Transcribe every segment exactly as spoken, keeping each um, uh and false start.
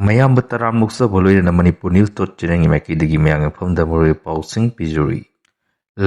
ꯃꯌꯥꯝꯕ ꯇꯔꯥꯝ ꯑꯣꯛꯆꯕ ꯂꯣꯏꯅꯅ Manipur News dot channelꯒꯤ ꯃꯥꯏꯀꯩꯗꯒꯤ ꯃꯌꯥꯝꯒꯤ ꯃꯐꯝꯗ ꯃꯔꯨꯑꯣꯏꯕ ꯄꯥꯎꯁꯤꯡ ꯄꯤꯖꯔꯤ꯫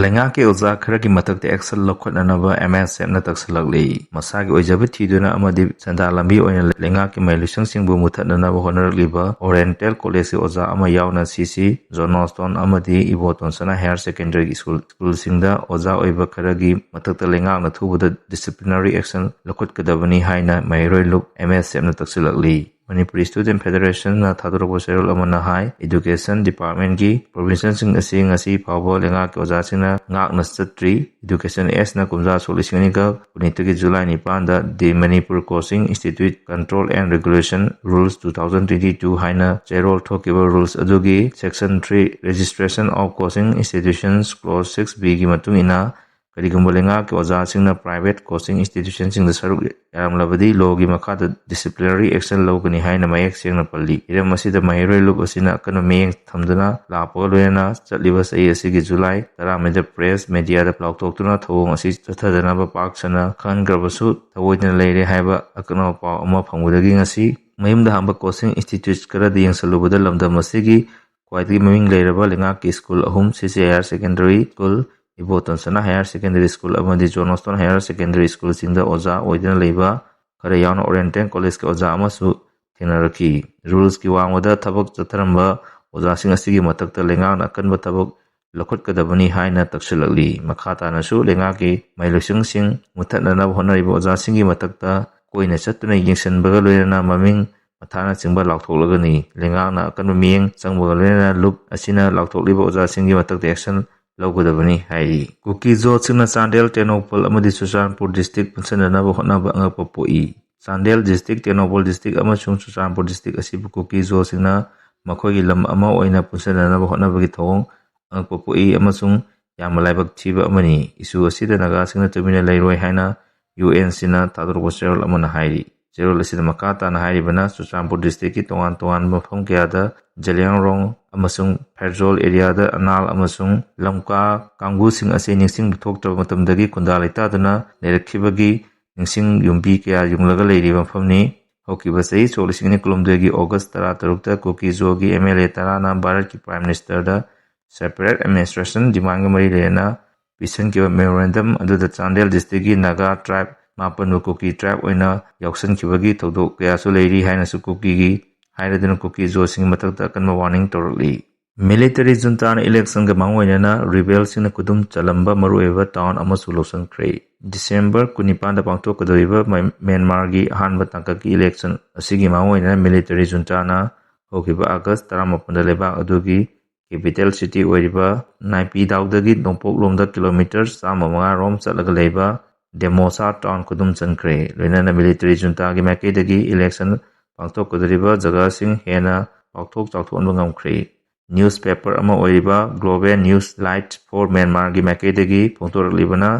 ꯂꯩꯉꯥꯛꯀꯤ ꯑꯣꯖꯥ ꯈꯔꯒꯤ ꯃꯊꯛꯇ action ꯂꯧꯈꯠꯅꯅꯕ MSFꯅ ꯇꯛꯁꯤꯜꯂꯛꯂꯤ꯫ ꯃꯁꯥꯒꯤ ꯑꯣꯏꯖꯕ ꯊꯤꯗꯨꯅ ꯑꯃꯗꯤ ꯁꯦꯟꯗꯥꯟ ꯂꯝꯕꯤ ꯑꯣꯏꯅ ꯂꯩꯉꯥꯛꯀꯤ ꯃꯍꯩꯂꯣꯏꯁꯪꯁꯤꯡꯕꯨ ꯃꯨꯊꯠꯅꯅꯕ ꯍꯣꯠꯅꯔꯛꯂꯤꯕ Oriental Collegeꯀꯤ ꯑꯣꯖꯥ ꯑꯃ ꯌꯥꯎꯅ ꯁꯤꯁꯤ, ꯖꯣꯟ ꯍꯣꯁꯇꯣꯟ ꯑꯃꯗꯤ ꯏꯕꯣꯇꯣꯟ ꯁꯅꯥ Higher Secondary School, schoolꯁꯤꯡꯗ ꯑꯣꯖꯥ ꯑꯣꯏꯕ ꯈꯔꯒꯤ ꯃꯊꯛꯇ ꯂꯩꯉꯥꯛꯅ ꯊꯨꯕꯗ disciplinary action ꯂꯧꯈꯠꯀꯗꯕꯅꯤ ꯍꯥꯏꯅ ꯃꯍꯩꯔꯣꯏ ꯂꯨꯞ MSFꯅ ꯇꯛꯁꯤꯜꯂꯛꯂꯤ꯫ Manipur Student Federationꯅ ꯊꯥꯗꯣꯔꯛꯄ ꯆꯦꯔꯣꯜ ꯑꯃꯅ ꯍꯥꯏ, Education Departmentꯀꯤ provisionꯁꯤꯡ ꯑꯁꯤ ꯉꯁꯤ ꯐꯥꯎꯕ ꯂꯩꯉꯥꯛꯀꯤ ꯑꯣꯖꯥꯁꯤꯡꯅ ꯉꯥꯛꯅ ꯆꯠꯇ꯭ꯔꯤ꯫ Education Actꯅ ꯀꯨꯝꯖꯥ ꯁꯣꯛ ꯂꯤꯁꯤꯡ ꯑꯅꯤꯒ ꯀꯨꯟꯅꯤꯊꯣꯏꯒꯤ July ꯅꯤꯄꯥꯟꯗ The Manipur Coaching Institute Control and Regulation Rules two thousand twenty-two ꯍꯥꯏꯅ ꯆꯦꯔꯣꯜ ꯊꯣꯛꯈꯤꯕ rules ꯑꯗꯨꯒꯤ Section three, Registration of Coaching Institutions, Clause six Bꯒꯤ ꯃꯇꯨꯡ ꯏꯟꯅ, ꯀꯔꯤꯒꯨꯝꯕ ꯂꯩꯉꯥꯛꯀꯤ ꯑꯣꯖꯥꯁꯤꯡꯅ private coaching institutionꯁꯤꯡꯗ ꯁꯔꯨꯛ ꯌꯥꯔꯝꯂꯕꯗꯤ lawꯒꯤ ꯃꯈꯥꯗ disciplinary action ꯂꯧꯒꯅꯤ ꯍꯥꯏꯅ ꯃꯌꯦꯛ ꯁꯦꯡꯅ ꯄꯜꯂꯤ꯫ ꯍꯤꯔꯝ ꯑꯁꯤꯗ ꯃꯍꯩꯔꯣꯏ ꯂꯨꯞ ꯑꯁꯤꯅ ꯑꯀꯟꯕ ꯃꯤꯠꯌꯦꯡ ꯊꯝꯗꯨꯅ ꯂꯥꯛꯄꯒ ꯂꯣꯏꯅꯅ ꯆꯠꯂꯤꯕ ꯆꯍꯤ ꯑꯁꯤꯒꯤ July ꯇꯔꯥꯃꯔꯤꯗ press mediaꯗ ꯂꯥꯎꯊꯣꯛꯇꯨꯅ ꯊꯧꯑꯣꯡ ꯑꯁꯤ ꯆꯠꯊꯗꯅꯕ ꯄꯥꯛ ꯁꯟꯅ ꯈꯪꯈ꯭ꯔꯕꯁꯨ ꯊꯑꯣꯏꯗꯅ ꯂꯩꯔꯦ ꯍꯥꯏꯕ ꯑꯀꯟꯕ ꯄꯥꯎ ꯑꯃ ꯐꯪꯕꯗꯒꯤ ꯉꯁꯤ ꯃꯌꯨꯝꯗ ꯍꯥꯡꯕ coaching institute ꯈꯔꯗ ꯌꯦꯡꯁꯤꯜꯂꯨꯕꯗ ꯂꯝꯗꯝ ꯑꯁꯤꯒꯤ ꯈ꯭ꯋꯥꯏꯗꯒꯤ ꯃꯃꯤꯡ ꯂꯩꯔꯕ ꯂꯩꯉꯥꯛꯀꯤ school ꯑꯍꯨꯝ, ꯁꯤꯁꯤ Higher Secondary School, ꯏꯕꯣꯇꯣꯟ ꯁꯅꯥ Higher Secondary School ꯑꯃꯗꯤ ꯖꯣꯟ ꯍꯣꯁꯇꯣꯟ Higher Secondary Schoolꯁꯤꯡꯗ ꯑꯣꯖꯥ ꯑꯣꯏꯗꯨꯅ ꯂꯩꯕ ꯈꯔ ꯌꯥꯎꯅ Oriental Collegeꯀꯤ ꯑꯣꯖꯥ ꯑꯃꯁꯨ ꯊꯦꯡꯅꯔꯛꯈꯤ꯫ Rulesꯀꯤ ꯋꯥꯡꯃꯗ ꯊꯕꯛ ꯆꯠꯊꯔꯝꯕ ꯑꯣꯖꯥꯁꯤꯡ ꯑꯁꯤꯒꯤ ꯃꯊꯛꯇ ꯂꯩꯉꯥꯛꯅ ꯑꯀꯟꯕ ꯊꯕꯛ ꯂꯧꯈꯠꯀꯗꯕꯅꯤ ꯍꯥꯏꯅ ꯇꯛꯁꯤꯜꯂꯛꯂꯤ꯫ ꯃꯈꯥ ꯇꯥꯅꯁꯨ ꯂꯩꯉꯥꯛꯀꯤ ꯃꯍꯩꯂꯣꯏꯁꯪꯁꯤꯡ ꯃꯨꯊꯠꯅꯅꯕ ꯍꯣꯠꯅꯔꯤꯕ ꯑꯣꯖꯥꯁꯤꯡꯒꯤ ꯃꯊꯛꯇ ꯀꯣꯏꯅ ꯆꯠꯇꯨꯅ ꯌꯦꯡꯁꯤꯟꯕꯒ ꯂꯣꯏꯅꯅ ꯃꯃꯤꯡ ꯃꯊꯥꯅꯆꯤꯡꯕ ꯂꯥꯎꯊꯣꯛꯂꯒꯅꯤ꯫ ꯂꯩꯉꯥꯛꯅ ꯑꯀꯟꯕ ꯃꯤꯠꯌꯦꯡ ꯆꯪꯕꯒ ꯂꯣꯏꯅꯅ ꯂꯨꯞ ꯑꯁꯤꯅ ꯂꯥꯎꯊꯣꯛꯂꯤꯕ ꯑꯣꯖꯥꯁꯤꯡꯒꯤ ꯃꯊꯛꯇ action ꯂꯧꯒꯗꯕꯅꯤ ꯍꯥꯏꯔꯤ꯫ ꯀꯨꯀꯤ ꯖꯣꯠꯁꯤꯡꯅ ꯆꯥꯟꯗꯦꯜ, ꯇꯦꯡꯅꯧꯄꯜ ꯑꯃꯗꯤ ꯆꯨꯔꯆꯥꯟꯄꯨꯔ district ꯄꯨꯟꯁꯤꯟꯅꯅꯕ ꯍꯣꯠꯅꯕ ꯑꯉꯛꯄ ꯄꯣꯛꯏ꯫ ꯆꯥꯟꯗꯦꯜ district, ꯇꯦꯡꯅꯧꯄꯜ district ꯑꯃꯁꯨꯡ ꯆꯨꯔꯆꯥꯟꯄꯨꯔ district ꯑꯁꯤꯕꯨ ꯀꯨꯀꯤ ꯖꯣꯠꯁꯤꯡꯅ ꯃꯈꯣꯏꯒꯤ ꯂꯝ ꯑꯃ ꯑꯣꯏꯅ ꯄꯨꯟꯁꯤꯟꯅꯅꯕ ꯍꯣꯠꯅꯕꯒꯤ ꯊꯧꯑꯣꯡ ꯑꯉꯛꯄ ꯄꯣꯛꯏ ꯑꯃꯁꯨꯡ ꯌꯥꯝꯅ ꯂꯥꯏꯕꯛ ꯊꯤꯕ ꯑꯃꯅꯤ꯫ Issue ꯑꯁꯤꯗ ꯅꯥꯒꯥꯁꯤꯡꯅ ꯇꯨꯃꯤꯟꯅ ꯂꯩꯔꯣꯏ ꯍꯥꯏꯅ UNCꯅ ꯊꯥꯗꯣꯔꯛꯄ ꯆꯦꯔꯣꯜ ꯑꯃꯅ ꯍꯥꯏꯔꯤ꯫ ꯆꯦꯔꯣꯜ ꯑꯁꯤꯗ ꯃꯈꯥ ꯇꯥꯅ ꯍꯥꯏꯔꯤꯕꯅ, ꯆꯨꯔꯆꯥꯟꯄꯨꯔ districtꯀꯤ ꯇꯣꯉꯥꯟ ꯇꯣꯉꯥꯟꯕ ꯃꯐꯝ ꯀꯌꯥꯗ ꯖꯂꯤꯌꯥꯡꯔꯣꯡ ꯑꯃꯁꯨꯡ ꯐꯦꯔꯖꯣꯜ areaꯗ ꯑꯅꯥꯜ ꯑꯃꯁꯨꯡ ꯂꯝꯀꯥ ꯀꯥꯡꯕꯨꯁꯤꯡ ꯑꯁꯤ ꯅꯤꯡꯁꯤꯡꯕ ꯊꯣꯛꯇ꯭ꯔꯕ ꯃꯇꯝꯗꯒꯤ ꯈꯨꯟꯗꯥ ꯂꯩꯇꯥꯗꯨꯅ ꯂꯩꯔꯛꯈꯤꯕꯒꯤ ꯅꯤꯡꯁꯤꯡ ꯌꯨꯝꯕꯤ ꯀꯌꯥ ꯌꯨꯡꯂꯒ ꯂꯩꯔꯤꯕ ꯃꯐꯝꯅꯤ꯫ ꯍꯧꯈꯤꯕ ꯆꯍꯤ ꯁꯣꯛ ꯂꯤꯁꯤꯡ ꯑꯅꯤ ꯀꯨꯟꯍꯨꯝꯗꯣꯏꯒꯤ ꯑꯣꯒꯁ ꯇꯔꯥ ꯇꯔꯨꯛꯇ ꯀꯨꯀꯤꯖꯣꯒꯤ ꯑꯦꯝ ꯑꯦꯜ ꯑꯦ ꯇꯔꯥꯅ ꯚꯥꯔꯠꯀꯤ ꯄ꯭ꯔꯥꯏꯝ ꯃꯤꯅꯤꯁꯇꯔꯗ ꯁꯦꯄꯔꯦꯠ ꯑꯦꯗꯃꯤꯅꯤꯁꯇ꯭ꯔꯦꯁꯟ ꯗꯤꯃꯥꯟꯒ ꯃꯔꯤ ꯂꯩꯅꯅ ꯄꯤꯁꯤꯟꯈꯤꯕ ꯃꯦꯃꯣꯔꯦꯟꯗꯝ ꯑꯗꯨꯗ ꯆꯥꯟꯗꯦꯜ ꯗꯤꯁꯇ꯭ꯔꯤꯛꯀꯤ ꯅꯥꯒꯥ ꯇ꯭ꯔꯥꯏꯕ ꯃꯥꯄꯟꯕꯨ ꯀꯨꯀꯤ ꯇ꯭ꯔꯥꯏꯕ ꯑꯣꯏꯅ ꯌꯥꯎꯁꯟꯈꯤꯕꯒꯤ ꯊꯧꯗꯣꯛ ꯀꯌꯥꯁꯨ ꯂꯩꯔꯤ ꯍꯥꯏꯅꯁꯨ ꯀꯨꯀꯤꯒꯤ ꯍꯥꯏꯔꯗꯨꯅ ꯀꯨꯀꯤꯖꯣꯁꯤꯡꯒꯤ ꯃꯊꯛꯇ ꯑꯀꯟꯕ ꯋꯥꯔꯅꯤꯡ ꯇꯧꯔꯛꯂꯤ꯫ ꯃꯤꯂꯤꯇꯔꯤ ꯖꯨꯟꯇꯥꯅ ꯏꯂꯦꯛꯁꯟꯒ ꯃꯥꯡꯑꯣꯏꯅꯅ ꯔꯤꯕꯦꯜꯁꯤꯡꯅ ꯈꯨꯗꯨꯝ ꯆꯜꯂꯝꯕ ꯃꯔꯨꯑꯣꯏꯕ ꯇꯥꯎꯟ ꯑꯃꯁꯨ ꯂꯧꯁꯤꯟꯈ꯭ꯔꯦ꯫ ꯗꯤꯁꯦꯝꯕꯔ ꯀꯨꯟꯅꯤꯄꯥꯟꯗ ꯄꯥꯡꯊꯣꯛꯀꯗꯧꯔꯤꯕ ꯃ-, ꯃ꯭ꯌꯥꯟꯃꯥꯔꯒꯤ ꯑꯍꯥꯟꯕ ꯇꯥꯡꯀꯛꯀꯤ ꯏꯂꯦꯛꯁꯟ ꯑꯁꯤꯒꯤ ꯃꯥꯡꯑꯣꯏꯅꯅ ꯃꯤꯂꯤꯇꯔꯤ ꯖꯨꯟꯇꯥꯅ ꯍꯧꯈꯤꯕ ꯑꯥꯒꯁ ꯇꯔꯥꯃꯥꯄꯟꯗ ꯂꯩꯕꯥꯛ ꯑꯗꯨꯒꯤ ꯀꯦꯄꯤꯇꯦꯜ ꯁꯤꯇꯤ ꯑꯣꯏꯔꯤꯕ ꯅꯥꯏꯄꯤꯗꯥꯎꯗꯒꯤ ꯅꯣꯡꯄꯣꯛꯂꯣꯝꯗ ꯀꯤꯂꯣꯃꯤꯇꯔ ꯆꯥꯝꯃ ꯃꯉꯥ ꯔꯣꯝ ꯆꯠꯂꯒ ꯂꯩꯕ ꯗꯦꯃꯣꯁꯥ ꯇꯥꯎꯟ ꯈꯨꯗꯨꯝ ꯆꯟꯈ꯭ꯔꯦ꯫ ꯂꯣꯏꯅꯅ ꯃꯤꯂꯤꯇꯔꯤ ꯖꯨꯟꯇꯥꯒꯤ ꯃꯥꯏꯀꯩꯗꯒꯤ ꯏꯂꯦꯛꯁꯟ ꯄꯥꯡꯊꯣꯛꯀꯗꯧꯔꯤꯕ ꯖꯒꯥꯁꯤꯡ ꯍꯦꯟꯅ ꯄꯥꯛꯊꯣꯛ ꯆꯥꯎꯊꯣꯛꯍꯟꯕ ꯉꯝꯈ꯭ꯔꯦ꯫ ꯅ꯭ꯌꯨꯁ ꯄꯦꯄꯔ ꯑꯃ ꯑꯣꯏꯔꯤꯕ ꯒ꯭ꯂꯣꯕꯦꯜ ꯅ꯭ꯌꯨꯁ ꯂꯥꯏꯠ ꯐꯣꯔ ꯃ꯭ꯌꯥꯟꯃꯥꯔꯒꯤ ꯃꯥꯏꯀꯩꯗꯒꯤ ꯐꯣꯡꯗꯣꯔꯛꯂꯤꯕꯅ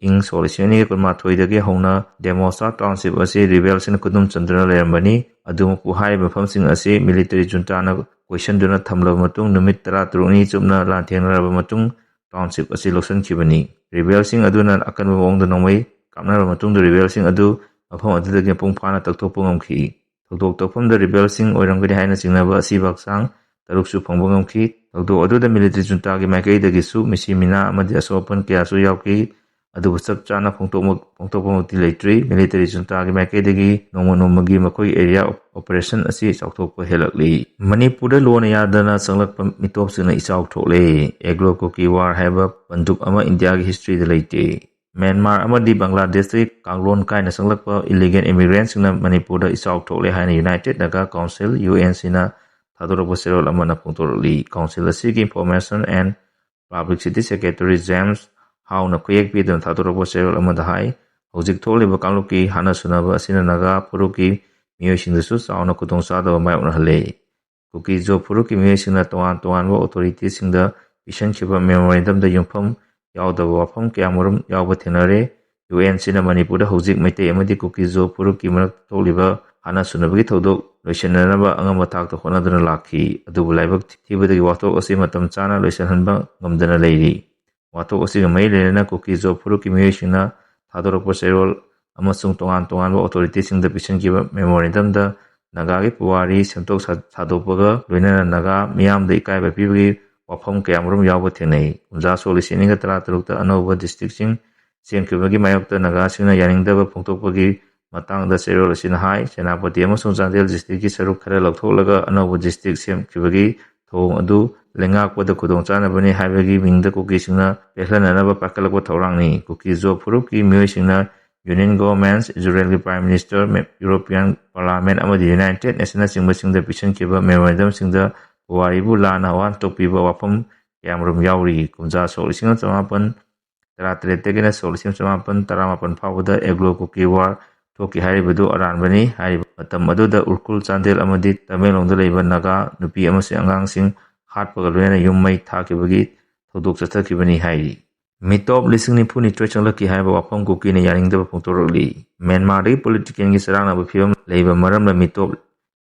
ꯏꯪ ꯁꯣꯛ ꯂꯤꯁꯤꯡ ꯑꯅꯤꯒ ꯀꯨꯟꯃꯥꯊꯣꯏꯗꯒꯤ ꯍꯧꯅ ꯗꯦꯃꯣꯁꯥ ꯇꯥꯎꯟꯁꯤꯞ ꯑꯁꯤ ꯔꯤꯕꯦꯜꯁꯤꯡꯅ ꯈꯨꯗꯨꯝ ꯆꯟꯗꯨꯅ ꯂꯩꯔꯝꯕꯅꯤ꯫ ꯑꯗꯨꯃꯛꯄꯨ ꯍꯥꯏꯔꯤꯕ ꯃꯐꯝꯁꯤꯡ ꯑꯁꯤ ꯃꯤꯂꯤꯇꯔꯤ ꯖꯨꯟꯇꯥꯅ ꯀꯣꯏꯁꯟꯗꯨꯅ ꯊꯝꯂꯕ ꯃꯇꯨꯡ ꯅꯨꯃꯤꯠ ꯇꯔꯥ ꯇꯔꯨꯛꯅꯤ ꯆꯨꯞꯅ ꯂꯥꯟꯊꯦꯡꯅꯔꯕ ꯃꯇꯨꯡ ꯇꯥꯎꯟꯁꯤꯞ ꯑꯁꯤ ꯂꯧꯁꯤꯟꯈꯤꯕꯅꯤ꯫ ꯔꯤꯕꯦꯜꯁꯤꯡ ꯑꯗꯨꯅ ꯑꯀꯟꯕ ꯃꯑꯣꯡꯗ ꯅꯣꯡꯃꯩ ꯀꯥꯞꯅꯔꯕ ꯃꯇꯨꯡꯗ ꯔꯤꯕꯦꯜꯁꯤꯡ ꯑꯗꯨ ꯃꯐꯝ ꯑꯗꯨꯗꯒꯤ ꯃꯄꯨꯡ ꯐꯥꯅ ꯇꯛꯊꯣꯛꯄ ꯉꯝꯈꯤ꯫ ꯊꯧꯗꯣꯛ ꯊꯣꯛꯐꯝꯗ ꯔꯤꯕꯦꯜꯁꯤꯡ ꯑꯣꯏꯔꯝꯒꯅꯤ ꯍꯥꯏꯅ ꯆꯤꯡꯅꯕ ꯑꯁꯤꯕ ꯍꯛꯆꯥꯡ ꯇꯔꯨꯛꯁꯨ ꯐꯪꯕ ꯉꯝꯈꯤ꯫ ꯊꯧꯗꯣꯛ ꯑꯗꯨꯗ ꯃꯤꯂꯤꯇꯔꯤ ꯖꯨꯟꯇꯥꯒꯤ ꯃꯥꯏꯀꯩꯗꯒꯤꯁꯨ ꯃꯤꯁꯤ ꯃꯤꯅꯥ ꯑꯃꯗꯤ ꯑꯁꯣꯛ ꯑꯄꯟ ꯀꯌꯥꯁꯨ ꯌꯥꯎꯈꯤ꯫ ꯑꯗꯨꯕꯨ ꯆꯞ ꯆꯥꯅ ꯐꯣꯡꯗꯣꯛꯃꯛ-, ꯐꯣꯡꯗꯣꯛꯄꯃꯛꯇꯤ ꯂꯩꯇ꯭ꯔꯤ꯫ ꯃꯤꯂꯤꯇꯔꯤ ꯖꯨꯟꯇꯥꯒꯤ ꯃꯥꯏꯀꯩꯗꯒꯤ ꯅꯣꯡꯃ ꯅꯣꯡꯃꯒꯤ ꯃꯈꯣꯏꯒꯤ ꯑꯦꯔꯤꯌꯥ ꯑꯣꯞ-, ꯑꯣꯄꯔꯦꯁꯟ ꯑꯁꯤ ꯆꯥꯎꯊꯣꯛꯄ ꯍꯦꯜꯂꯛꯂꯤ꯫ ꯃꯅꯤꯄꯨꯔꯗ ꯂꯣꯟꯅ ꯌꯥꯗꯅ ꯆꯪꯂꯛꯄ ꯃꯤꯇꯣꯞꯁꯤꯡꯅ ꯏꯆꯥꯎ ꯊꯣꯛꯂꯦ꯫ ꯑꯦꯒ꯭ꯂꯣ ꯀꯨꯀꯤ ꯋꯥꯔ ꯍꯥꯏꯕ ꯄꯟꯗꯨꯞ ꯑꯃ ꯏꯟꯗꯤꯌꯥꯒꯤ ꯍꯤꯁꯇ꯭ꯔꯤꯗ ꯂꯩꯇꯦ꯫ ꯃ꯭ꯌꯥꯟꯃꯥꯔ ꯑꯃꯗꯤ ꯕꯪꯒ꯭ꯂꯥꯗꯦꯁꯇꯒꯤ ꯀꯥꯡꯂꯣꯟ ꯀꯥꯏꯅ ꯆꯪꯂꯛꯄ ꯏꯂꯤꯒꯦꯜ ꯏꯃꯤꯒ꯭ꯔꯦꯟꯁꯤꯡꯅ ꯃꯅꯤꯄꯨꯔꯗ ꯏꯆꯥꯎ ꯊꯣꯛꯂꯦ ꯍꯥꯏꯅ united Naga council, U N ꯁꯤꯅ ꯊꯥꯗꯣꯔꯛꯄ ꯆꯦꯔꯣꯜ ꯑꯃꯅ ꯐꯣꯡꯗꯣꯔꯛꯂꯤ꯫ ꯀꯥꯎꯟꯁꯤꯜ ꯑꯁꯤꯒꯤ information and publicity secretary James ꯍꯥꯎꯅ ꯈꯨꯌꯦꯛ ꯄꯤꯗꯨꯅ ꯊꯥꯗꯣꯔꯛꯄ ꯆꯦꯔꯣꯜ ꯑꯃꯗ ꯍꯥꯏ, ꯍꯧꯖꯤꯛ ꯊꯣꯛꯂꯤꯕ ꯀꯥꯡꯂꯨꯞꯀꯤ ꯍꯥꯠꯅ ꯁꯨꯅꯕ ꯑꯁꯤꯅ ꯅꯥꯒꯥ ꯐꯨꯔꯨꯞꯀꯤ ꯃꯤꯑꯣꯏꯁꯤꯡꯗꯁꯨ ꯆꯥꯎꯅ ꯈꯨꯗꯣꯡꯆꯥꯗꯕ ꯃꯥꯌꯣꯛꯅꯍꯜꯂꯦ꯫ ꯀꯨꯀꯤ ꯖꯣ ꯐꯨꯔꯨꯞꯀꯤ ꯃꯤꯑꯣꯏꯁꯤꯡꯅ ꯇꯣꯉꯥꯟ ꯇꯣꯉꯥꯟꯕ ꯑꯣꯊꯣꯔꯤꯇꯤꯁꯤꯡꯗ ꯄꯤꯁꯤꯟꯈꯤꯕ ꯃꯦꯃꯣꯔꯦꯟꯗꯝꯗ ꯌꯨꯝꯐꯝ ꯌꯥꯎꯗꯕ ꯋꯥꯐꯝ ꯀꯌꯥꯃꯔꯨꯝ ꯌꯥꯎꯕ ꯊꯦꯡꯅꯔꯦ꯫ ꯌꯨ ꯑꯦꯟ ꯁꯤꯅ ꯃꯅꯤꯄꯨꯔꯗ ꯍꯧꯖꯤꯛ ꯃꯩꯇꯩ ꯑꯃꯗꯤ ꯀꯨꯀꯤ ꯖꯣ ꯐꯨꯔꯨꯞꯀꯤ ꯃꯔꯛꯇ ꯊꯣꯛꯂꯤꯕ ꯍꯥꯠꯅ ꯁꯨꯅꯕꯒꯤ ꯊꯧꯗꯣꯛ ꯂꯣꯏꯁꯤꯟꯅꯅꯕ ꯑꯉꯝꯕ ꯊꯥꯛꯇ ꯍꯣꯠꯅꯗꯨꯅ ꯂꯥꯛꯈꯤ꯫ ꯑꯗꯨꯕꯨ ꯂꯥꯏꯕꯛ ꯊꯤꯕꯗꯒꯤ ꯋꯥꯊꯣꯛ ꯑꯁꯤ ꯃꯇꯝ ꯆꯥꯅ ꯂꯣꯏꯁꯤꯟꯍꯟꯕ ꯉꯝꯗꯅ ꯂꯩꯔꯤ꯫ ꯋꯥꯊꯣꯛ ꯑꯁꯤꯒ ꯃꯔꯤ ꯂꯩꯅꯅ ꯀꯨꯀꯤ ꯖꯣ ꯐꯨꯔꯨꯞꯀꯤ ꯃꯤꯑꯣꯏꯁꯤꯡꯅ ꯊꯥꯗꯣꯔꯛꯄ ꯆꯦꯔꯣꯜ ꯑꯃꯁꯨꯡ ꯇꯣꯉꯥꯟ ꯇꯣꯉꯥꯟꯕ authorityꯁꯤꯡꯗ ꯄꯤꯁꯤꯟꯈꯤꯕ memorandumꯗ ꯅꯥꯒꯥꯒꯤ ꯄꯨꯋꯥꯔꯤ ꯁꯦꯝꯗꯣꯛ ꯁꯥ-, ꯁꯥꯗꯣꯛꯄꯒ ꯂꯣꯏꯅꯅ ꯅꯥꯒꯥ ꯃꯤꯌꯥꯝꯗ ꯏꯀꯥꯏꯕ ꯄꯤꯕꯒꯤ ꯋꯥꯐꯝ ꯀꯌꯥꯃꯔꯨꯝ ꯌꯥꯎꯕ ꯊꯦꯡꯅꯩ꯫ ꯀꯨꯝꯖꯥ ꯁꯣꯛ ꯂꯤꯁꯤꯡ ꯑꯅꯤꯒ ꯇꯔꯥꯇꯔꯨꯛꯇ ꯑꯅꯧꯕ districtꯁꯤꯡ ꯁꯦꯝꯈꯤꯕꯒꯤ ꯃꯥꯌꯣꯛꯇ ꯅꯥꯒꯥꯁꯤꯡꯅ ꯌꯥꯅꯤꯡꯗꯕ ꯐꯣꯡꯗꯣꯛꯄꯒꯤ ꯃꯇꯥꯡꯗ ꯆꯦꯔꯣꯜ ꯑꯁꯤꯅ ꯍꯥꯏ, ꯁꯦꯅꯥꯄꯇꯤ ꯑꯃꯁꯨꯡ ꯆꯥꯟꯗꯦꯜ districtꯀꯤ ꯁꯔꯨꯛ ꯈꯔ ꯂꯧꯊꯣꯛꯂꯒ ꯑꯅꯧꯕ district ꯁꯦꯝꯈꯤꯕꯒꯤ ꯊꯧꯑꯣꯡ ꯑꯗꯨ ꯂꯩꯉꯥꯛꯄꯗ ꯈꯨꯗꯣꯡꯆꯥꯅꯕꯅꯤ ꯍꯥꯏꯕꯒꯤ ꯃꯤꯡꯗ ꯀꯨꯀꯤꯁꯤꯡꯅ ꯄꯦꯜꯍꯟꯅꯅꯕ ꯄꯥꯏꯈꯠꯂꯛꯄ ꯊꯧꯔꯥꯡꯅꯤ꯫ ꯀꯨꯀꯤ ꯖꯣ ꯐꯨꯔꯨꯞꯀꯤ ꯃꯤꯑꯣꯏꯁꯤꯡꯅ Union Government, ꯏꯖꯔꯦꯜꯒꯤ Prime Minister, ꯃꯦ-, European Parliament ꯑꯃꯗꯤ United Nationsꯅꯆꯤꯡꯕꯁꯤꯡꯗ ꯄꯤꯁꯤꯟꯈꯤꯕ memorandumꯁꯤꯡꯗ ꯄꯨꯋꯥꯔꯤꯕꯨ ꯂꯥꯟꯅ ꯋꯥꯍꯟꯊꯣꯛꯄꯤꯕ ꯋꯥꯐꯝ ꯀꯌꯥꯃꯔꯨꯝ ꯌꯥꯎꯔꯤ꯫ ꯀꯨꯝꯖꯥ ꯁꯣꯛ ꯂꯤꯁꯤꯡ ꯑꯃ ꯆꯃꯥꯄꯟ ꯇꯔꯥꯇꯔꯦꯠꯇꯒꯤꯅ ꯁꯣꯛ ꯂꯤꯁꯤꯡ ꯑꯃ ꯆꯃꯥꯄꯟ ꯇꯔꯥꯃꯥꯄꯟ ꯐꯥꯎꯕꯗ Anglo Kuki War ꯊꯣꯛꯈꯤ ꯍꯥꯏꯔꯤꯕꯗꯨ ꯑꯔꯥꯟꯕꯅꯤ꯫ ꯍꯥꯏꯔꯤꯕ ꯃꯇꯝ ꯑꯗꯨꯗ ꯎꯔꯈꯨꯜ, ꯆꯥꯟꯗꯦꯜ ꯑꯃꯗꯤ ꯇꯃꯦꯡꯂꯣꯡꯗ ꯂꯩꯕ ꯅꯥꯒꯥ ꯅꯨꯄꯤ ꯑꯃꯁꯨꯡ ꯑꯉꯥꯡꯁꯤꯡ ꯍꯥꯠꯄꯒ ꯂꯣꯏꯅꯅ ꯌꯨꯝ ꯃꯩ ꯊꯥꯈꯤꯕꯒꯤ ꯊꯧꯗꯣꯛ ꯆꯠꯊꯈꯤꯕꯅꯤ ꯍꯥꯏꯔꯤ꯫ ꯃꯤꯇꯣꯞ ꯂꯤꯁꯤꯡ ꯅꯤꯐꯨ ꯅꯤꯊꯣꯏ ꯆꯪꯂꯛꯈꯤ ꯍꯥꯏꯕ ꯋꯥꯐꯝ ꯀꯨꯀꯤꯅ ꯌꯥꯅꯤꯡꯗꯕ ꯐꯣꯡꯗꯣꯔꯛꯂꯤ꯫ ꯃ꯭ꯌꯥꯟꯃꯥꯔꯗꯒꯤ politicalꯒꯤ ꯆꯔꯥꯡꯅꯕ ꯐꯤꯕꯝ ꯂꯩꯕ ꯃꯔꯝꯅ ꯃꯤꯇꯣꯞ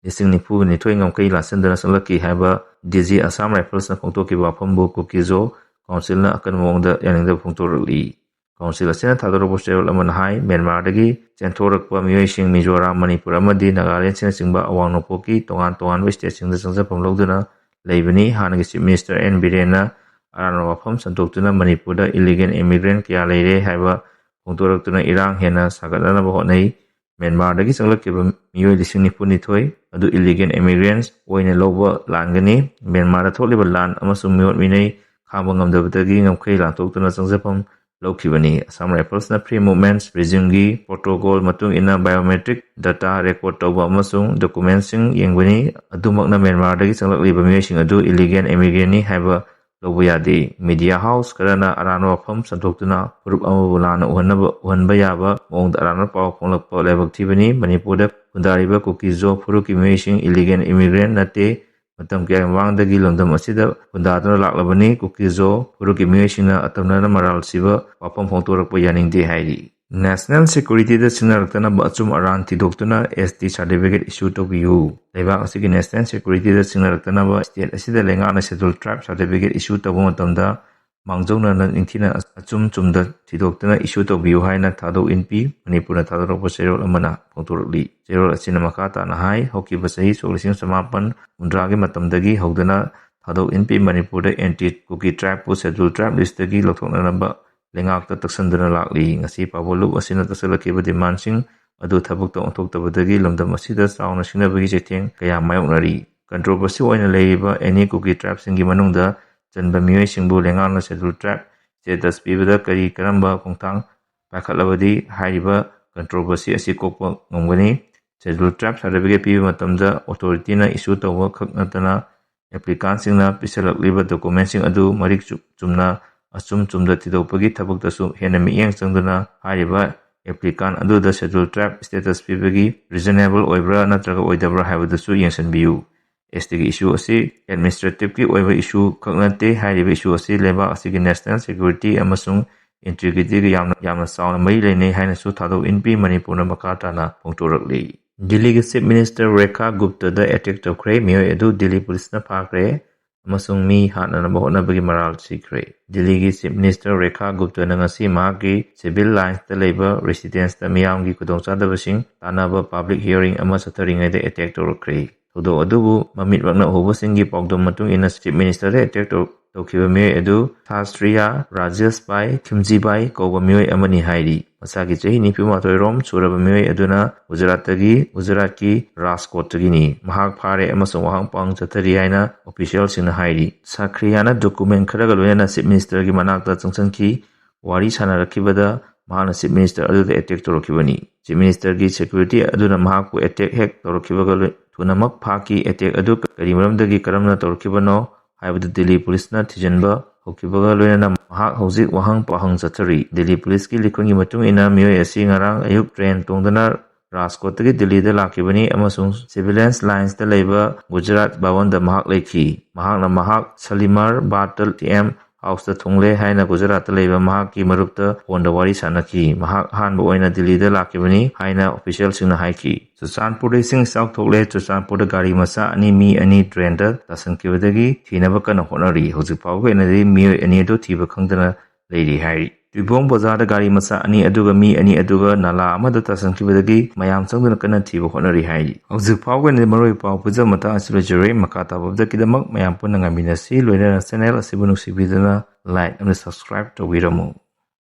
ꯂꯤꯁꯤꯡ ꯅꯤꯐꯨ ꯅꯤꯊꯣꯏ ꯉꯝꯈꯩ ꯂꯥꯟꯁꯤꯟꯗꯨꯅ ꯆꯪꯂꯛꯈꯤ ꯍꯥꯏꯕ DG Assam Riflesꯅ ꯐꯣꯡꯗꯣꯛꯈꯤꯕ ꯋꯥꯐꯝꯕꯨ ꯀꯨꯀꯤ ꯖꯣ Councilꯅ ꯑꯀꯟꯕ ꯃꯑꯣꯡꯗ ꯌꯥꯅꯤꯡꯗꯕ ꯐꯣꯡꯗꯣꯔꯛꯂꯤ꯫ Council ꯑꯁꯤꯅ ꯊꯥꯗꯣꯔꯛꯄ ꯆꯦꯔꯣꯜ ꯑꯃꯅ ꯍꯥꯏ, ꯃ꯭ꯌꯥꯟꯃꯥꯔꯗꯒꯤ ꯆꯦꯟꯊꯣꯔꯛꯄ ꯃꯤꯑꯣꯏꯁꯤꯡ ꯃꯤꯖꯣꯔꯥꯝ, ꯃꯅꯤꯄꯨꯔ ꯑꯃꯗꯤ ꯅꯥꯒꯥꯂꯦꯟꯗꯅꯆꯤꯡꯕ ꯑꯋꯥꯡ ꯅꯣꯡꯄꯣꯛꯀꯤ ꯇꯣꯉꯥꯟ ꯇꯣꯉꯥꯟꯕ stateꯁꯤꯡꯗ ꯆꯪꯖꯐꯝ ꯂꯧꯗꯨꯅ ꯂꯩꯕꯅꯤ꯫ ꯍꯥꯟꯅꯒꯤ Chief Minister ꯑꯦꯟ ꯕꯤꯔꯦꯟꯅ ꯑꯔꯥꯟꯕ ꯋꯥꯐꯝ ꯁꯟꯗꯣꯛꯇꯨꯅ ꯃꯅꯤꯄꯨꯔꯗ illegal immigrant ꯀꯌꯥ ꯂꯩꯔꯦ ꯍꯥꯏꯕ ꯐꯣꯡꯗꯣꯔꯛꯇꯨꯅ ꯏꯔꯥꯡ ꯍꯦꯟꯅ ꯁꯥꯒꯠꯅꯅꯕ ꯍꯣꯠꯅꯩ꯫ ꯃ꯭ꯌꯥꯟꯃꯥꯔꯗꯒꯤ ꯆꯪꯂꯛꯈꯤꯕ ꯃꯤꯑꯣꯏ ꯂꯤꯁꯤꯡ ꯅꯤꯐꯨ ꯅꯤꯊꯣꯏ ꯑꯗꯨ illegal immigrants ꯑꯣꯏꯅ ꯂꯧꯕ ꯂꯥꯟꯒꯅꯤ꯫ ꯃ꯭ꯌꯥꯟꯃꯥꯔꯗ ꯊꯣꯛꯂꯤꯕ ꯂꯥꯟ ꯑꯃꯁꯨꯡ ꯃꯤꯑꯣꯠ ꯃꯤꯅꯩ ꯈꯥꯡꯕ ꯉꯝꯗꯕꯗꯒꯤ ꯉꯝꯈꯩ ꯂꯥꯟꯊꯣꯛꯇꯨꯅ ꯆꯪꯖꯐꯝ ꯂꯧꯈꯤꯕꯅꯤ꯫ Assam Riflesꯅ Free Movement Regimeꯒꯤ protocol ꯃꯇꯨꯡ ꯏꯟꯅ biometric data record ꯇꯧꯕ ꯑꯃꯁꯨꯡ documentsꯁꯤꯡ ꯌꯦꯡꯕꯅꯤ꯫ ꯑꯗꯨꯃꯛꯅ ꯃ꯭ꯌꯥꯟꯃꯥꯔꯗꯒꯤ ꯆꯪꯂꯛꯂꯤꯕ ꯃꯤꯑꯣꯏꯁꯤꯡ ꯑꯗꯨ illegal immigrantꯅꯤ ꯍꯥꯏꯕ ꯂꯧꯕ ꯌꯥꯗꯦ꯫ Media house ꯈꯔꯅ ꯑꯔꯥꯟꯕ ꯋꯥꯐꯝ ꯁꯟꯗꯣꯛꯇꯨꯅ ꯐꯨꯔꯨꯞ ꯑꯃꯕꯨ ꯂꯥꯟꯅ ꯎꯍꯟꯅꯕ, ꯎꯍꯟꯕ ꯌꯥꯕ ꯃꯑꯣꯡꯗ ꯑꯔꯥꯟꯕ ꯄꯥꯎ ꯐꯣꯡꯂꯛꯄ ꯂꯥꯏꯕꯛ ꯊꯤꯕꯅꯤ꯫ ꯃꯅꯤꯄꯨꯔꯗ ꯈꯨꯟꯗꯥꯔꯤꯕ ꯀꯨꯀꯤ ꯖꯣ ꯐꯨꯔꯨꯞꯀꯤ ꯃꯤꯑꯣꯏꯁꯤꯡ illegal immigrant ꯅꯠꯇꯦ꯫ ꯃꯇꯝ ꯀꯌꯥꯒꯤ ꯃꯃꯥꯡꯗꯒꯤ ꯂꯝꯗꯝ ꯑꯁꯤꯗ ꯈꯨꯟꯗꯥꯗꯨꯅ ꯂꯥꯛꯂꯕꯅꯤ꯫ ꯀꯨꯀꯤ ꯖꯣ ꯐꯨꯔꯨꯞꯀꯤ ꯃꯤꯑꯣꯏꯁꯤꯡꯅ ꯑꯇꯝꯅꯅ ꯃꯔꯥꯜ ꯁꯤꯕ ꯋꯥꯐꯝ ꯐꯣꯡꯗꯣꯔꯛꯄ ꯌꯥꯅꯤꯡꯗꯦ ꯍꯥꯏꯔꯤ꯫ National securityꯗ ꯁꯤꯡꯅꯔꯛꯇꯅꯕ ꯑꯆꯨꯝ ꯑꯔꯥꯟ ꯊꯤꯗꯣꯛꯇꯨꯅ S T certificate issue ꯇꯧꯕꯤꯌꯨ꯫ ꯂꯩꯕꯥꯛ ꯑꯁꯤꯒꯤ national securityꯗ ꯁꯤꯡꯅꯔꯛꯇꯅꯕ state ꯑꯁꯤꯗ ꯂꯩꯉꯥꯛꯅ Scheduled Tribe certificate issue ꯇꯧꯕ ꯃꯇꯝꯗ ꯃꯥꯡꯖꯧꯅꯅ ꯅꯤꯡꯊꯤꯅ ꯑꯆꯨꯝ ꯆꯨꯝꯗ ꯊꯤꯗꯣꯛꯇꯨꯅ issue ꯇꯧꯕꯤꯌꯨ ꯍꯥꯏꯅ ꯊꯥꯗꯣꯛ ꯏꯟꯄꯤ ꯃꯅꯤꯄꯨꯔꯅ ꯊꯥꯗꯣꯔꯛꯄ ꯆꯦꯔꯣꯜ ꯑꯃꯅ ꯐꯣꯡꯗꯣꯔꯛꯂꯤ꯫ ꯆꯦꯔꯣꯜ ꯑꯁꯤꯅ ꯃꯈꯥ ꯇꯥꯅ ꯍꯥꯏ, ꯍꯧꯈꯤꯕ ꯆꯍꯤ ꯁꯣꯛ ꯂꯤꯁꯤꯡ ꯆꯃꯥꯄꯟ ꯍꯨꯝꯗ꯭ꯔꯥꯒꯤ ꯃꯇꯝꯗꯒꯤ ꯍꯧꯗꯨꯅ ꯊꯥꯗꯣꯛ ꯏꯟꯄꯤ ꯃꯅꯤꯄꯨꯔꯗ anti Kuki tribe ꯄꯨ Scheduled Tribe list ꯇꯒꯤ ꯂꯧꯊꯣꯛꯅꯅꯕ ꯂꯩꯉꯥꯛꯇ ꯇꯛꯁꯟꯗꯨꯅ ꯂꯥꯛꯂꯤ꯫ ꯉꯁꯤ ꯐꯥꯎꯕ ꯂꯨꯞ ꯑꯁꯤꯅ ꯇꯛꯁꯤꯜꯂꯛꯈꯤꯕ demand ꯁꯤꯡ ꯑꯗꯨ ꯊꯕꯛꯇ ꯑꯣꯟꯊꯣꯛꯇꯕꯗꯒꯤ ꯂꯝꯗꯝ ꯑꯁꯤꯗ ꯆꯥꯎꯅ ꯁꯤꯡꯅꯕꯒꯤ ꯆꯩꯊꯦꯡ ꯀꯌꯥ ꯃꯥꯌꯣꯛꯅꯔꯤ꯫ Controversy ꯑꯣꯏꯅ ꯂꯩꯔꯤꯕ any Kuki tribe ꯁꯤꯡꯒꯤ ꯃꯅꯨꯡꯗ ꯆꯟꯕ ꯃꯤꯑꯣꯏꯁꯤꯡꯕꯨ ꯂꯩꯉꯥꯛꯅ Scheduled Tribe status ꯄꯤꯕꯗ ꯀꯔꯤ ꯀꯔꯝꯕ ꯈꯣꯡꯊꯥꯡ ꯄꯥꯏꯈꯠꯂꯕꯗꯤ ꯍꯥꯏꯔꯤꯕ controversy ꯑꯁꯤ ꯀꯣꯛꯄ ꯉꯝꯒꯅꯤ? Scheduled Tribe certificate ꯄꯤꯕ ꯃꯇꯝꯗ authority ꯅ issue ꯇꯧꯕ ꯈꯛ ꯅꯠꯇꯅ applicant ꯁꯤꯡꯅ ꯄꯤꯁꯜꯂꯛꯂꯤꯕ document ꯁꯤꯡ ꯑꯗꯨ ꯃꯔꯤꯛ ꯆꯨ-, ꯆꯨꯝꯅ ꯑꯆꯨꯝ ꯆꯨꯝꯗ ꯊꯤꯗꯣꯛꯄꯒꯤ ꯊꯕꯛꯇꯁꯨ ꯍꯦꯟꯅ ꯃꯤꯠꯌꯦꯡ ꯆꯪꯗꯨꯅ ꯍꯥꯏꯔꯤꯕ applicant ꯑꯗꯨꯗ Scheduled Tribe status ꯄꯤꯕꯒꯤ reasonable ꯑꯣꯏꯕ꯭ꯔꯥ ꯅꯠꯇ꯭ꯔꯒ ꯑꯣꯏꯗꯕ꯭ꯔꯥ ꯍꯥꯏꯕꯗꯨꯁꯨ ꯌꯦꯡꯁꯤꯟꯕꯤꯌꯨ꯫ S T ꯒꯤ issue ꯑꯁꯤ administrative ꯀꯤ ꯑꯣꯏꯕ issue ꯈꯛ ꯅꯠꯇꯦ꯫ ꯍꯥꯏꯔꯤꯕ issue ꯑꯁꯤ ꯂꯩꯕꯥꯛ ꯑꯁꯤꯒꯤ national security ꯑꯃꯁꯨꯡ integrity ꯒ ꯌꯥꯝꯅ, ꯌꯥꯝꯅ ꯆꯥꯎꯅ ꯃꯔꯤ ꯂꯩꯅꯩ ꯍꯥꯏꯅꯁꯨ ꯊꯥꯗꯣꯛ ꯏꯟꯄꯤ ꯃꯅꯤꯄꯨꯔꯅ ꯃꯈꯥ ꯇꯥꯅ ꯐꯣꯡꯗꯣꯔꯛꯂꯤ꯫ ꯗꯤꯜꯂꯤꯒꯤ Chief Minister ꯔꯦꯈꯥ ꯒꯨꯞꯇꯗ attack ꯇꯧꯈ꯭ꯔꯦ꯫ ꯃꯤꯑꯣꯏ ꯑꯗꯨ ꯗꯤꯜꯂꯤ ꯄꯨꯂꯤꯁꯅ ꯐꯥꯈ꯭ꯔꯦ ꯑꯃꯁꯨꯡ ꯃꯤ ꯍꯥꯠꯅꯅꯕ ꯍꯣꯠꯅꯕꯒꯤ ꯃꯔꯥꯜ ꯁꯤꯈ꯭ꯔꯦ꯫ ꯗꯤꯜꯂꯤꯒꯤ Chief Minister ꯔꯦꯈꯥ ꯒꯨꯞꯇꯅ ꯉꯁꯤ ꯃꯍꯥꯛꯀꯤ civil lines ꯇ ꯂꯩꯕ residence ꯇ ꯃꯤꯌꯥꯝꯒꯤ ꯈꯨꯗꯣꯡꯆꯥꯗꯕꯁꯤꯡ ꯇꯥꯟꯅꯕ public hearing ꯑꯃ ꯆꯠꯊꯔꯤꯉꯩꯗ attack ꯇꯧꯔꯛꯈ꯭ꯔꯦ꯫ ꯊꯧꯗꯣꯛ ꯑꯗꯨꯕꯨ ꯃꯃꯤꯠꯃꯛꯅ ꯎꯍꯧꯕꯁꯤꯡꯒꯤ ꯄꯥꯎꯗꯝ ꯃꯇꯨꯡ ꯏꯟꯅ Chief Minister ꯗ attack ꯇꯧ-, ꯇꯧꯈꯤꯕ ꯃꯤꯑꯣꯏ ꯑꯗꯨ ꯁꯥꯁ꯭ꯇ꯭ꯔꯤꯌꯥ ꯔꯥꯖꯦꯁ ꯚꯥꯏ ꯈꯤꯝꯖꯤꯕꯥꯏ ꯀꯧꯕ ꯃꯤꯑꯣꯏ ꯑꯃꯅꯤ ꯍꯥꯏꯔꯤ꯫ ꯃꯁꯥꯒꯤ ꯆꯍꯤ ꯅꯤꯐꯨ ꯃꯥꯊꯣꯏ ꯔꯣꯝ ꯁꯨꯔꯕ ꯃꯤꯑꯣꯏ ꯑꯗꯨꯅ ꯒꯨꯖꯔꯥꯠꯇꯒꯤ, ꯒꯨꯖꯔꯥꯠꯀꯤ ꯔꯥꯖꯀꯣꯠꯇꯒꯤꯅꯤ꯫ ꯃꯍꯥꯛ ꯐꯥꯔꯦ ꯑꯃꯁꯨꯡ ꯋꯥꯍꯪ ꯄꯥꯎꯍꯪ ꯆꯠꯊꯔꯤ ꯍꯥꯏꯅ official ꯁꯤꯡꯅ ꯍꯥꯏꯔꯤ꯫ ꯁꯥꯈ꯭ꯔꯤꯌꯥꯅ document ꯈꯔꯒ ꯂꯣꯏꯅꯅ Chief Minister ꯒꯤ ꯃꯅꯥꯛꯇ ꯆꯪꯁꯤꯟꯈꯤ꯫ ꯋꯥꯔꯤ ꯁꯥꯟꯅꯔꯛꯈꯤꯕꯗ ꯃꯍꯥꯛꯅ Chief Minister ꯑꯗꯨꯗ attack ꯇꯧꯔꯛꯈꯤꯕꯅꯤ꯫ Chief Minister ꯒꯤ security ꯑꯗꯨꯅ ꯃꯍꯥꯛꯄꯨ attack ꯍꯦꯛ ꯇꯧꯔꯛꯈꯤꯕꯒ ꯂꯣꯏ-, ꯊꯨꯅꯃꯛ ꯐꯥꯈꯤ꯫ Attack ꯑꯗꯨ ꯀꯔꯤ ꯃꯔꯝꯗꯒꯤ ꯀꯔꯝꯅ ꯇꯧꯔꯛꯈꯤꯕꯅꯣ ꯍꯥꯏꯕꯗꯨ ꯗꯤꯜꯂꯤ ꯄꯨꯂꯤꯁꯅ ꯊꯤꯖꯤꯟꯕ ꯍꯧꯈꯤꯕꯒ ꯂꯣꯏꯅꯅ ꯃꯍꯥꯛ ꯍꯧꯖꯤꯛ ꯋꯥꯍꯪ ꯄꯥꯎꯍꯪ ꯆꯠꯊꯔꯤ꯫ ꯗꯤꯜꯂꯤ ꯄꯨꯂꯤꯁꯀꯤ ꯂꯤꯈꯨꯟꯒꯤ ꯃꯇꯨꯡ ꯏꯟꯅ ꯃꯤꯑꯣꯏ ꯑꯁꯤ ꯉꯔꯥꯡ ꯑꯌꯨꯛ train ꯇꯣꯡꯗꯨꯅ ꯔꯥꯖꯀꯣꯠꯇꯒꯤ ꯗꯤꯜꯂꯤꯗ ꯂꯥꯛꯈꯤꯕꯅꯤ ꯑꯃꯁꯨꯡ civil lines ꯇ ꯂꯩꯕ ꯒꯨꯖꯔꯥꯠ ꯚꯕꯟꯗ ꯃꯍꯥꯛ ꯂꯩꯈꯤ꯫ ꯃꯍꯥꯛꯅ ꯃꯍꯥꯛ ꯁꯂꯤꯃꯥꯔ ꯕꯥꯠꯇ T M ꯍꯥꯎꯁꯇ ꯊꯨꯡꯂꯦ ꯍꯥꯏꯅ ꯒꯨꯖꯔꯥꯠꯇ ꯂꯩꯕ ꯃꯍꯥꯛꯀꯤ ꯃꯔꯨꯞꯇ ꯐꯣꯟꯗ ꯋꯥꯔꯤ ꯁꯥꯟꯅꯈꯤ꯫ ꯃꯍꯥꯛ ꯑꯍꯥꯟꯕ ꯑꯣꯏꯅ ꯗꯤꯜꯂꯤꯗ ꯂꯥꯛꯈꯤꯕꯅꯤ ꯍꯥꯏꯅ ꯑꯣꯐꯤꯁꯤꯌꯦꯜꯁꯤꯡꯅ ꯍꯥꯏꯈꯤ꯫ ꯆꯨꯔꯆꯥꯟꯄꯨꯔꯗ ꯏꯁꯤꯡ ꯏꯆꯥꯎ ꯊꯣꯛꯂꯦ꯫ ꯆꯨꯔꯆꯥꯟꯄꯨꯔꯗ ꯒꯥꯔꯤ ꯃꯆꯥ ꯑꯅꯤ, ꯃꯤ ꯑꯅꯤ ꯗ꯭ꯔꯦꯟꯗ ꯇꯥꯁꯤꯟꯈꯤꯕꯗꯒꯤ ꯊꯤꯅꯕ ꯀꯟꯅ ꯍꯣꯠꯅꯔꯤ꯫ ꯍꯧꯖꯤꯛ ꯐꯥꯎꯕꯒꯤ ꯑꯣꯏꯅꯗꯤ ꯃꯤꯑꯣꯏ ꯑꯅꯤ ꯑꯗꯨ ꯊꯤꯕ ꯈꯪꯗꯅ ꯂꯩꯔꯤ ꯍꯥꯏꯔꯤ꯫ ꯇꯨꯏꯕꯣꯡ ꯕꯖꯥꯔꯗ ꯒꯥꯔꯤ ꯃꯆꯥ ꯑꯅꯤ ꯑꯗꯨꯒ ꯃꯤ ꯑꯅꯤ ꯑꯗꯨꯒ ꯅꯥꯂꯥ ꯑꯃꯗ ꯇꯥꯁꯤꯟꯈꯤꯕꯗꯒꯤ ꯃꯌꯥꯝ ꯆꯪꯗꯨꯅ ꯀꯟꯅ ꯊꯤꯕ ꯍꯣꯠꯅꯔꯤ ꯍꯥꯏꯔꯤ꯫ ꯍꯧꯖꯤꯛ ꯐꯥꯎꯕꯒꯤ ꯑꯣꯏꯅꯗꯤ ꯃꯔꯨꯑꯣꯏꯕ ꯄꯥꯎ ꯄꯨꯝꯅꯃꯛ ꯃꯇꯥꯡ ꯑꯁꯤ ꯂꯣꯏꯖꯔꯦ꯫ ꯃꯈꯥ ꯇꯥꯕꯗ ꯈꯤꯗꯃꯛ ꯃꯌꯥꯝ ꯄꯨꯟꯅ ꯉꯥꯏꯃꯤꯟꯅꯁꯤ꯫ ꯂꯣꯏꯅꯅ ꯆꯦꯅꯦꯜ ꯑꯁꯤꯕꯨ ꯅꯨꯡꯁꯤꯕꯤꯗꯨꯅ ꯂꯥꯏꯛ ꯑꯃꯗꯤ ꯁꯕꯁꯀ꯭ꯔꯥꯏꯕ ꯇꯧꯕꯤꯔꯝꯃꯨ꯫